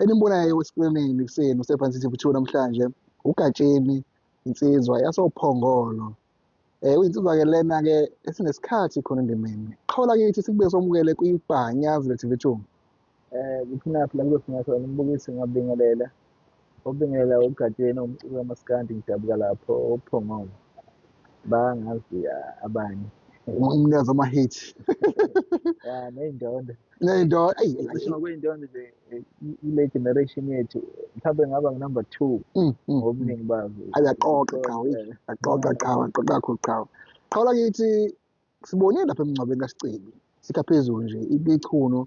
Enimbonayo esikrinini kuseni useFansi TV 2 namhlanje uGatsheni insizwa yasoPhongolo. Uyinsizwa-ke lena-ke esinesikhathi khona endimeni. Qhawe kithi sikubuye somukele kwiBhanyazi le-TV 2. Kuphina la kuzofika khona umbukisi ngiyabingelela. Obingelela uGatsheni umculo kamaskandi ngidabuka lapho oPhongolo. Bangazi abanye. Umnikazi wama-hit. Ya ney'ndondo. Ney'ndondo, eyi Cishe ngokwey'ndondo nje ile generation yethu mhlawumbe ngaba ngu-number 2 ngobuningi bazo. Ayaqoqa qhawe, aqoqa qhawe, aqoqa kakhulu qhawe. Qhawe kithi sibonile lapha emngcwabeni kaSicebi. Sikha phezulu nje ichuno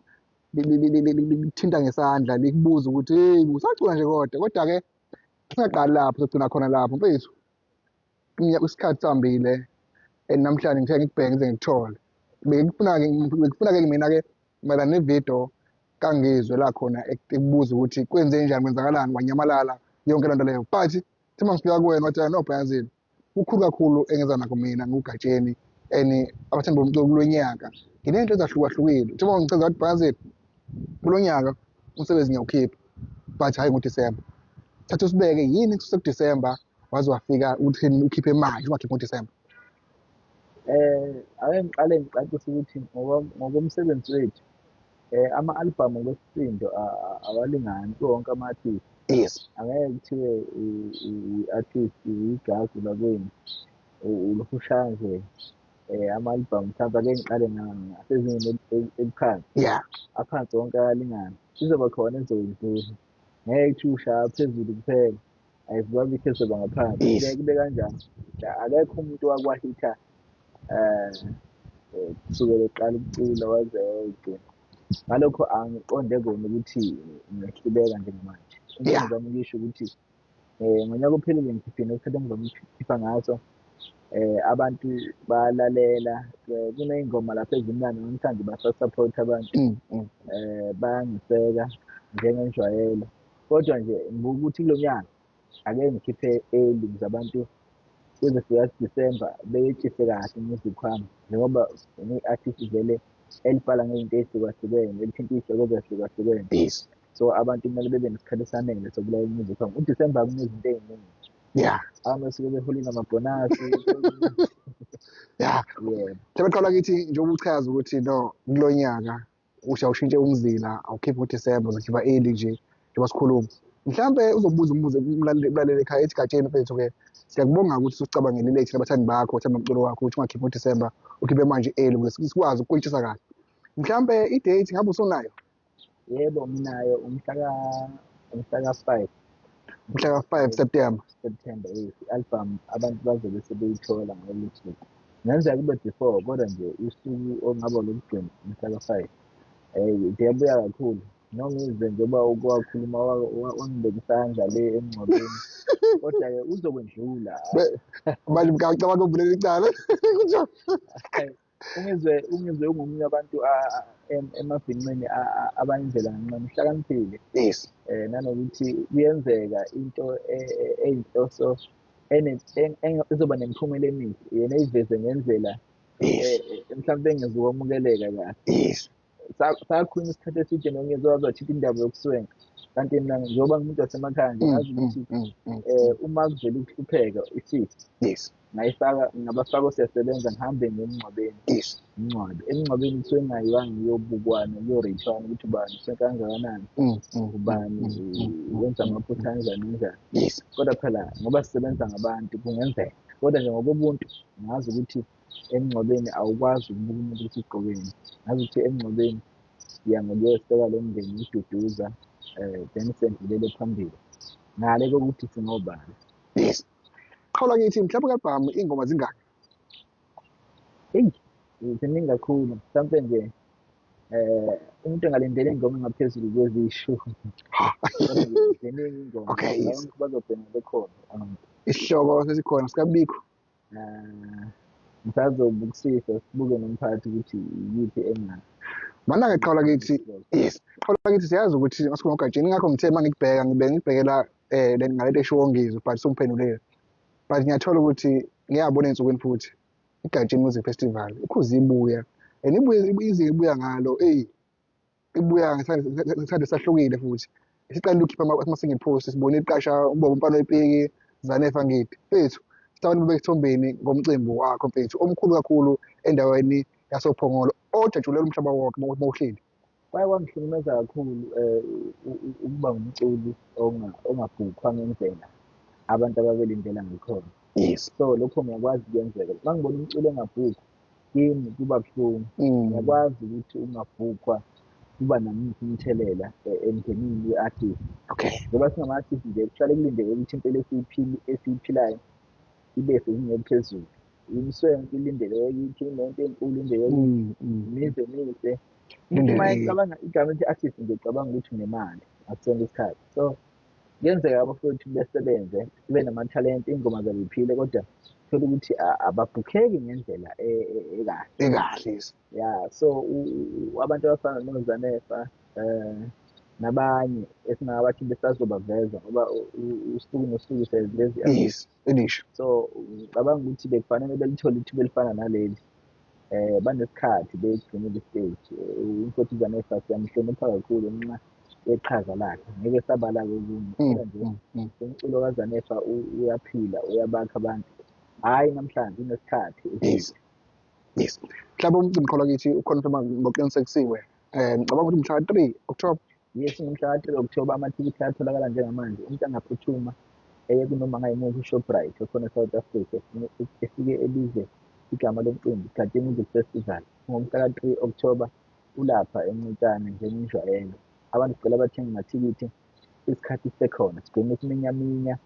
lithinta ngesandla likubuza ukuthi hey usacula nje kodwa-ke singaqali lapho sogcina khona lapho mfethu. Isikhathi sihambile and namhlanje ngithe ngikubheke ngize ngikuthole. Bengifuna-ke mina-ke mayelana nevidiyo kaNgizwe la khona ekubuza ukuthi kwenze njani kwenzakalani wanyamalala yonke lento leyo. But thi uma ngifika kuwena wathi no Bhayazini kukhulu kakhulu engenza nakho mina nguGatsheni and abathandi bomculo kulo nyaka nginento ezahlukahlukile. Thi uma ngichaza wathi Bhayazini kulo nyaka umsebenzi ngiyawukhipha but hhayi ngoDisemba. Thatha usibeke yini kususe kuDisemba waze wafika ukuthi ukhiphe manje ungakhiphi ngoDisemba. Ake ngiqale ngicacise ukuthi ngokomsebenzi wethu ama-albhamu ngokwesisindo awalingani kuwo wonke ama-artist. Yes. Angeke kuthiwe i-artist igagu lakwenu ulokhu ushaya nje ama-albhamu mhlawumbe ake ngiqale ngasezingeni eliphansi. Yeah. Aphansi wonke ayalingana. Izoba khona ezoyidlula. Ngeke kuthiwe ushaya phezulu kuphela. Ayizibabikho ezoba ngaphansi. Yes. Kube kanjani? Akekho umuntu wakwahitha kusukela eqala ukucula waze wayogcina. Ngalokho angiqonde kona ukuthi ngiyahluleka njengamanje. Into engizama ukuyisho ukuthi ngonyaka ophelile ngikhiphile isikhathi engizama ukukhipha ngaso. Abantu bayalalela, kuney'ngoma lapha ezimnandi namhlanje basa-support abantu. Bayangiseka njengenjwayelo. Kodwa nje ngibuka ukuthi kulo nyaka ake ngikhiphe early ukuze abantu kuze fika December beyetshise kahle umusic wami njengoba ngiyi-artist vele elibhala ngey'nto ey'hlukahlukene elithinta iy'hloko ezahlukahlukene. Yes. So abantu kumele bebe nesikhathi esanele sokulalela umusic wami. UDecember kunezinto ey'ningi. Yeah. Abantu basuke beholile amabhonasi. Yeah. Yeah. Mhlawumbe kithi njengoba uchaza ukuthi no kulo nyaka usha ushintshe umzila awukhiphi ngoDecember uzokhipha early nje njengoba sikhuluma. Mhlambe uzobuza umbuzo umlaleli ekhaya ethi Gatsheni mfethu ke siyakubonga ukuthi usucabangelile thina abathandi bakho uthanda umculo wakho ukuthi ungakhiphi ngoDecember ukhiphe manje early ukuze sikwazi ukukwetshisa kahle. Mhlambe i-date ngabe usunayo? Yebo nginayo umhla ka-5. Mhla ka-5 September. September, yes. I-album abantu bazobe sebeyithola ngalolu suku. Kungenzeka kube before kodwa nje usuku ongaba lokugcina umhla ka-5. Ngiyabuya kakhulu. Nongizwe njengoba ukwakhuluma wangibeka isandla le emngcwabeni. Kodwa-ke uzokwendlula. Manje ngicabanga ukuvulela icala. Kunjani? Ungizwe ungomunye wabantu emabhinqeni abayimvela kancane uhlakaniphile. Yes. Nanokuthi kuyenzeka into eyinhloso ezoba nemiphumela emihle yena eyiveze ngendlela mhlawumbe engezukwamukeleka kahle. Yes. Sakhuluma isikhathi eside nongizwe wazothinta indaba yokuswenka. Kanti mina njengoba ngimuntu wasemakhaya nje ngazi ukuthi uma kuvela ukuhlupheka isifo. Yes. Ngayifaka ngabafaka osiyasebenza ngihambe ngemngcwabeni. Yes. Umngcwabe. Emngcwabeni kusuke kungayiwanga kuyobukwana kuyoreyithwana ukuthi ubani uswenka kangakanani. Ubani wenza amaphutha kanjani kanjani. Yes. Kodwa phela ngoba sisebenza ngabantu kungenzeka. Kodwa nje ngokobuntu ngazi ukuthi emngcwabeni awukwazi ukubuka umuntu ukuthi ugqokeni. Ngazi ukuthi emngcwabeni siya ngokuyoseka lo mndeni ududuza then sendlulele phambili. Ngale kokuthi singobani. Yes. Qhawula kithi mhlawumbe ku-album iy'ngoma zingaki? Eyi, ziningi kakhulu. Mhlawumbe nje umuntu engalindela ingoma engaphezulu kweziyishumi. Ziningi iy'ngoma. Okay, yes. Abantu bazogcina bekhona abantu. Isihloko sesikhona sikabikho. Ngisazobukisisa sibuke nomphathi ukuthi yiphi engaka. Mana-ke qhawula kithi, yes. Qhawula kithi siyazi ukuthi masikhuluma ngoGatsheni ingakho ngithe uma ngikubheka ngibe ngibhekela ngalento eshiwo Ngizwe but sungiphendulile. But ngiyathola ukuthi ngiyabona ey'nsukwini futhi iGatsheni Music Festival ikhuze ibuya and ibuye izinga ibuya ngalo eyi ibuya ngesandla esahlukile futhi. Isiqalile ukukhipha ama-single post, sibone iqasha uBobo Mfana Wepiki, Zanefa Ngidi. Mfethu, sicabanga ube esithombeni ngomcimbi wakho mfethu omkhulu kakhulu endaweni yasoPhongolo ojatshulela umhlaba wonke mawuhleli. Kwaye kwangihlukumeza kakhulu ukuba ngumculi ongabhukhwa ngendlela abantu ababelindela ngakhona. Yes. So lokho ngiyakwazi kuyenzeka. Uma ngibona umculo engabhukhwa kimi kuba buhlungu. Ngiyakwazi ukuthi ungabhukhwa kuba namuphi umthelela emndenini we-artist. Okay. Ngoba singama-artist nje kuhlale kulindeke ukuthi impilo esiyiphilayo ibe sezingeni eliphezulu. Imiswenko ilindeleke kithi, imoto enkulu ilindeleke kithi, imizi emihle. Umuntu uma ecabanga igama elithi artist nje ucabanga ukuthi unemali ngaso sonke isikhathi. So kuyenzeka abafowethu besebenze bebe namathalente, iy'ngoma zabo y'phile, kodwa thola ukuthi ababhukheki ngendlela ekahle. Ekahle, yes. Yeah, so abantu abafana noZanefa nabanye esingabathi besazobaveza ngoba usuku nosuku siyaziveza. Yes, elisha. So ngicabanga ukuthi bekufanele belithole ithuba elifana naleli. Banesikhathi begcinile istage. Umfowethu uZanefa siyamhlonipha kakhulu ngenxa yeqhaza lakhe. Ngeke sabala kokunye. Kodwa nje umculo kaZanefa uyaphila, uyabakha abantu. Hhayi namhlanje unesikhathi. Yes. Yes. Mhlawumbe umcimbi qhola kithi uconfirm ngokuqinisekisiwe. Ngicabanga ukuthi mhla 3 October. Yes, ngomhla ka-3 October amathikithi ayatholakala njengamanje. Umuntu angaphuthuma eye kunoma ngayimuphi uShoprite okhona eSouth Africa, efike ebize igama lomcimbi, Gatsheni Music Festival. Ngomhla ka-3 October ulapha eNcutshane njengenjwayelo. Abantu sicela bathenge amathikithi isikhathi sisekhona, sigweme isiminyaminya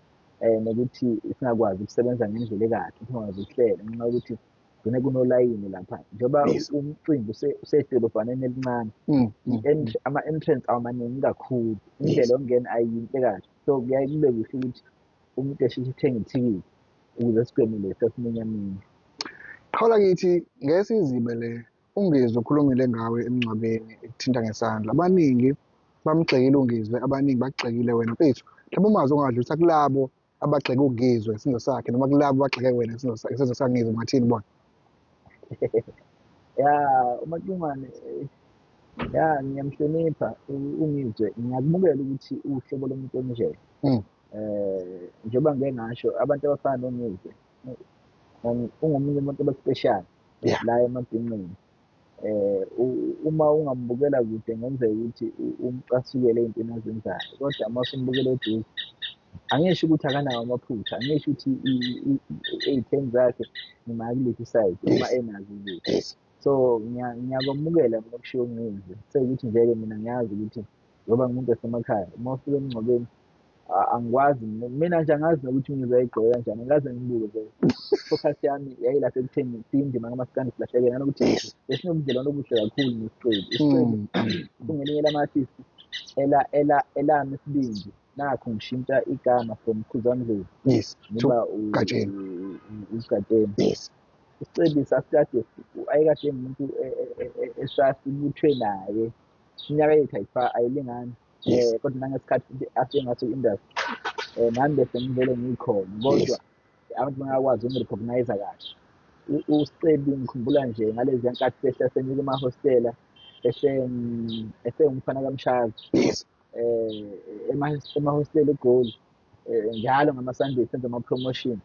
nokuthi singakwazi ukusebenza ngendlela ekahle, singakwazi ukuhlela ngenxa yokuthi gcine kunolayini lapha. Njengoba umcimbi usedolobhaneni elincane, ama-entrance awamaningi kakhulu, indlela yokungena ayiyinhle kahle. So kuyaye kube kuhle ukuthi umuntu esheshe ethenge ithikithi ukuze sigweme lesi siminyaminya. Qhawula kithi ngeke sizibe le uNgizwe ukhulumile ngawe emngcwabeni ekuthinta ngesandla. Abaningi bamgxekile uNgizwe, abaningi bakugxekile wena mfethu. Mhlawumbe umazwi ongadlulisa kulabo abagxeke uNgizwe ngesenzo sakhe noma kulabo abagxeke wena ngesenzo saNgizwe, ungathini bona? Ya, uMacingwane, ya ngiyamhlonipha uNgizwe, ngiyakumukela ukuthi uhlobo lomuntu onje. Njengoba ngike ngasho abantu abafana noNgizwe ungomunye umuntu oba-special la emabhinqini. Uma ungambukela kude kungenzeka ukuthi umcasukele ey'ntweni azenzayo, kodwa uma usumbukela eduze angisho ukuthi akanawo amaphutha, angisho ukuthi ey'theni zakhe noma kuliphi side uma enazo izici. So ngiyakwamukela mina okushiwo uNgizwe. Sekuthi nje-ke mina ngiyazi ukuthi ngoba ngumuntu wasemakhaya, uma ufika emngcwabeni angikwazi mina nje angazi nokuthi uNgizwe wayegqoke kanjani, angikaze ngibuke nje. Focus yami yayilapha ekutheni siyindima kamaskandi silahlekele, nanokuthi besinobudlelwano obuhle kakhulu noSicebi. Isicebi kungelinye lama-artist elami isibindi nakho ngishintsha igama from Khuzani Ndlovu. Yes. Ngoba Gatsheni. uGatsheni. Yes. Isicebi sasikade ayekade ngumuntu esasibuthwe naye. Iminyaka yethu ayilingani. Kodwa nangesikhathi futhi afike ngaso ku-industry, nami bese ngivele ngikhona, kodwa abantu bangakwazi ukungi-recognize kahle. uSicebi ngikhumbula nje ngaleziya nkathi sehla senyuka emahostela, esengumfana kaMshazi. Yes. Emahostela eGoli, njalo ngama-Sunday senza ama-promotion.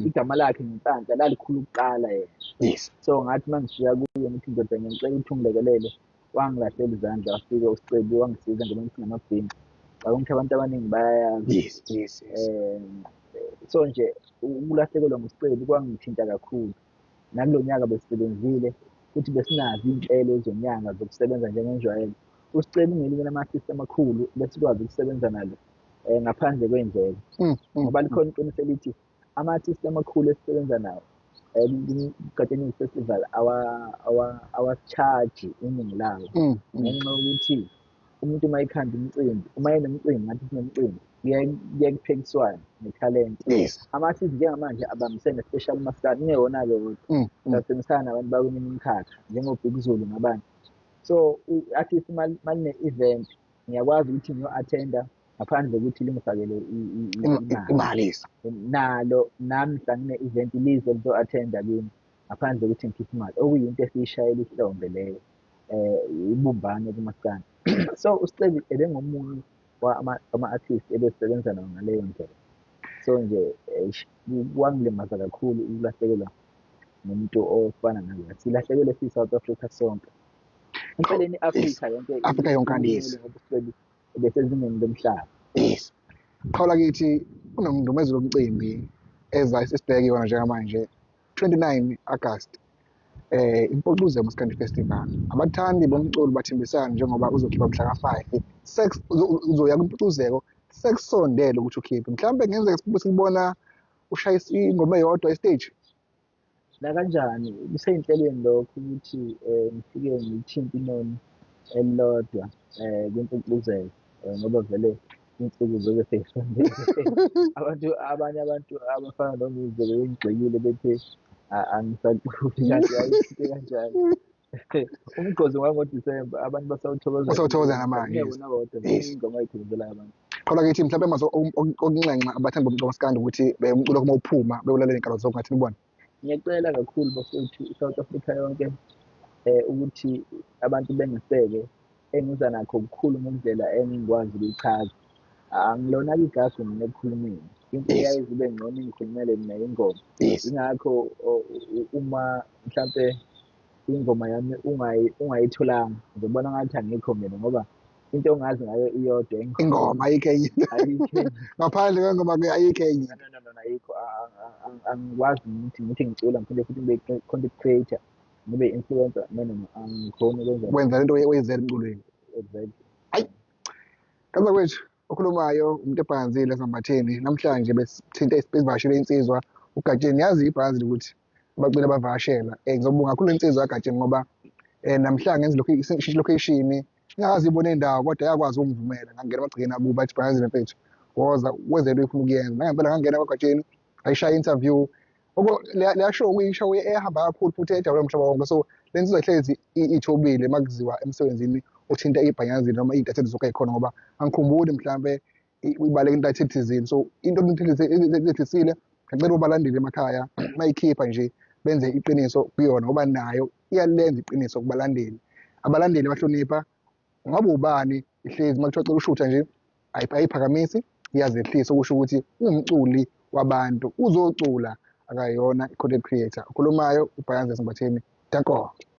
Igama lakhe ngenhlanhla lalikhulu kuqala yena. Yes. So ngathi uma ngifika kuye ngithi ndoda ngiyacela ukuthi ungilekelele, wangilahlela izandla, wafika uSicebi wangisiza ngoba ngisingamabhinca. Cabanga ukuthi abantu abaningi bayayazi. Yes, yes, yes. So nje ukulahlekelwa nguSicebi kwangithinta kakhulu. Nakulo nyaka besisebenzile futhi besinazo iy'nhlelo zonyaka zokusebenza njengenjwayelo. uSicebi ungelinye lama-artist amakhulu besikwazi ukusebenza nalo ngaphandle kwey'ndleko. Ngoba likhona iqiniso elithi ama-artist amakhulu esisebenza nawo Gatsheni Festival awa-charge iningi lawo. Ngenxa yokuthi umuntu uma ekhanda umcimbi, uma enomcimbi ngathi sinomcimbi, kuyaye kuphikiswane nethalente. Yes. Ama-artist njengamanje abambisene special maskandi, kungewona-ke wodwa. Sasebenzisana nabantu bakweminye imikhakha njengo-Big Zulu nabanye. So i-artist maline-event ngiyakwazi ukuthi ngiyo-attenda ngaphandle kokuthi lingifakele imali. Imali, yes. Nalo nami mhla ngine-event lize lizo-attenda kimi ngaphandle kokuthi ngikhiphe imali, okuyinto esiyishayela ihlombe leyo, ibumbano kumaskandi. So uSicebi ebengomunye Ama-artist ebesebenza nawo ngaleyo ndlela. So nje, eish, kwangilimaza kakhulu ukulahlekelwa ngumuntu ofana naloya. Silahlekelwe siyi-South Africa sonke. Empeleni i-Afrika yonke. Afrika yonkana, yes. Ngoba uSicebi ebesezingeni lomhlaba. Yes. Qhawula kithi, kunomndumezelo womcimbi eza esibheke yona njengamanje, 29 August, Impucuzeko Maskandi Festival. Abathandi bomculo bathembisana njengoba uzokhipha mhla ka-5, sex uzoya kwimpucuzeko sekusondele ukuthi ukhiphe. Mhlawumbe kungenzeka sibe sikubona ushaya ingoma eyodwa e-stage. Nakanjani kusey'nhlelweni lokho ukuthi ngifike ngithinte inoni elilodwa kwimpucuzeko, ngoba vele iy'nsuku zobe sey'sondele. Abantu, abanye abantu abafana noNgizwe bebengigxekile bethi angisaculi, kanti ayithinte kanjani. Umgqozi wangoDisemba abantu basawuthokozela. Basawuthokozela namanje, yes. Ngiyabona kodwa ingoma ayithokozelayo abantu. Qhawula kithi, mhlawumbe amazwi okunxenxa abathandi bomculo maskandi ukuthi umculo uma uphuma bewulalela iy'nkalo zonke, ngathini kubona? Ngiyacela kakhulu bafowethu, i-South Africa yonke, ukuthi abantu bengiseke. Engiza nakho kukhulu ngendlela engingikwazi ukuyichaza. Angilona-ke igagu mina ekukhulumeni. Into eyaye ibe ngcono ingikhulumele mina ingoma. Ingakho uma mhlampe ingoma yami ungayitholanga, ngizobona ngathi angikho mina, ngoba into ongazi ngayo iyodwa. Ingoma, ayikho enye. Ayikho enye. Ngaphandle kwengoma ayikho enye. No, no, no, no, ayikho. Angikwazi ukuthi ngithi ngicula ngiphinde futhi ngibe content creator, ngibe influencer. No, no, no, angikhoni ukwenza. Wenza lento oyizela emculweni. Exactly. Hayi. Kaza kwethu okhulumayo umuntu ebhanzile esambatheni namhlanje, besithinte besivakashele insizwa uGatsheni. Yazi ibhanzi ukuthi abaculi abavakashela, ngizobonga kakhulu insizwa kaGatsheni ngoba namhlanje ngenza lokhu ishintshe location, ingakaze ibone indawo, kodwa yakwazi ukungivumela ngangena emagcekeni akubo. Bathi, "Bhanzile mfethu, woza wenze into oyifuna ukuyenza." Nangempela ngangena kwaGatsheni, ngayishaya interview. Leya show kuyishow ehamba kakhulu futhi ejabule umhlaba wonke. So le nsizwa ihlezi ithobile uma kuziwa emsebenzini othinta ibhanyanzile noma iy'ntatheli zonke ey'khona, ngoba angikhumbuli mhlampe ibaleka intatheli thizeni. So into ethisile, ngicela ubalandeli emakhaya mayikhipha nje benze iqiniso kuyona, ngoba nayo iyalenza iqiniso kubalandeli. Abalandeli bahlonipha ngabe ubani, ihlezi uma kuthiwa cela ushutha nje ayiphakamisi, iyazehlisa, okusho ukuthi uwumculi wabantu, uzocula, akayona i-content creator. Okhulumayo uBhayanza Sembatheni. Danko.